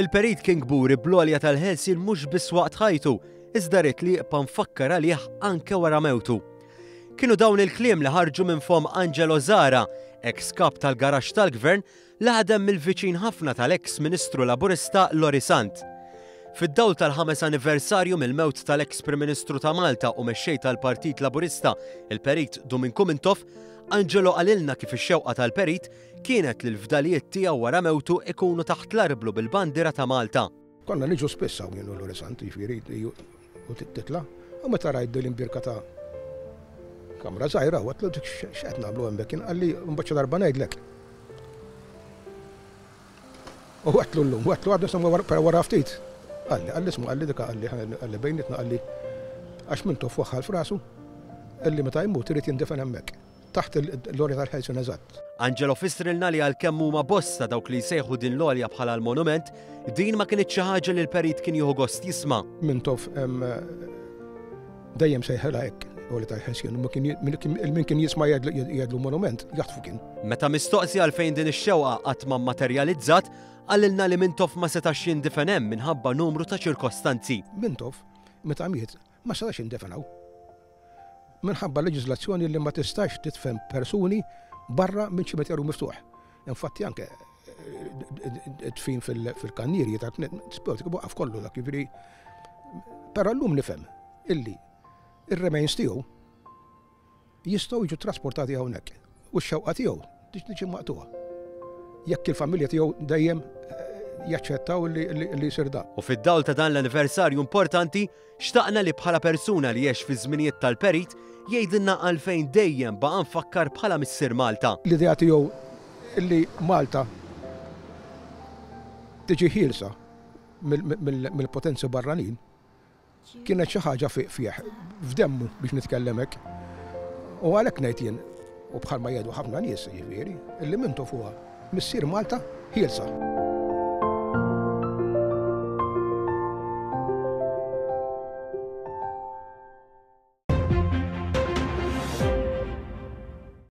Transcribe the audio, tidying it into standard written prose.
Il-Perit kien kburi bl-għolja tal-Ħelsien mhux biss waqt ħajtu, iżda ried li jibqa' mfakkar għalih anke wara mewtu. Kienu dawn il-kliem li ħarġu minn fomm Angelo Zahra, eks kap tal-garaxx tal-Gvern li ħadem mill-viċin ħafna tal-eks Ministru Laburista Lorry Sant. Fid-dawl tal-ħames anniversarju mill-mewt tal-eks Prim Ministru ta' Malta u mexxej tal-Partit Laburista, il-Perit Duminku Mintoff, Angelo qalilna kif ix-xewqa tal-Perit kienet li l-fdalijiet tiegħu wara mewtu ikunu taħt l-arblu bil-bandiera ta' Malta. Konna niġu spiss hawn jien u Lorry Sant, jiġifieri u titla', u meta rajt din l-imbierka ta' kamra żgħira, għedtlu dik x'qed nagħmlu hemmhekk, kien qalli mbagħad xi darba ngħidlek. U għedtlu llum, għedtlu għadna insomma però wara ftit. Qalli, qalli isma' qalli dik qalli qalli bejnietna qalli għax Mintoff waħħal f'rasu illi meta jmut irid jindifen hemmhekk. Taħt l-għolja tal-Ħelsien eżatt. Angelo fissrilna li għalkemm huma bosta dawk li jsejħu din l-għolja bħala l-monument, din ma kinitx xi ħaġa li l-perit kien jieħu gost jisma'. Mintoff dejjem sejħilha hekk, l-għolja tal-Ħelsien, u min kien jisma' jgħidlu monument, jaħtfu kien. Meta mistoqsi għalfejn din ix-xewqa qatt ma mmaterjalizzat, qalilna li Mintoff ma setax jindifen hemm minħabba numru ta' ċirkostanzi. Mintoff, meta miet, ma setax jindifen hawn. Minħabba leġiżlazzjoni li ma tistax tidfen persuni barra minn ċimiterju miftuħ. Infatti anke eh, dfin fil-kannierji ta' sport waqaf kollu dak jiġifieri. Però llum nifhem illi ir-remains tiegħu jistgħu jiġu trasportati hawnhekk u x-xewqa tiegħu tiġi maqtugħa. Jekk il-familja tiegħu dejjem eh, jaċċettaw li jsir dan. U fid-dawl ta' dan l-anniversarju importanti, Xtaqna li bħala persuna li għex fiż-żminijiet tal-Perit, jgħidilna għalfejn dejjem baqa' mfakkar bħala Missier Malta. L-idea tiegħu li Malta tiġi ħielsa mill-potenzi barranin kienet xi ħaġa fih, f'demmu biex nitkellem hekk. U għalhekk ngħid jien, u bħalma jgħidu ħafna nies jiġifieri, illi Mintoff huwa Missier Malta ħielsa.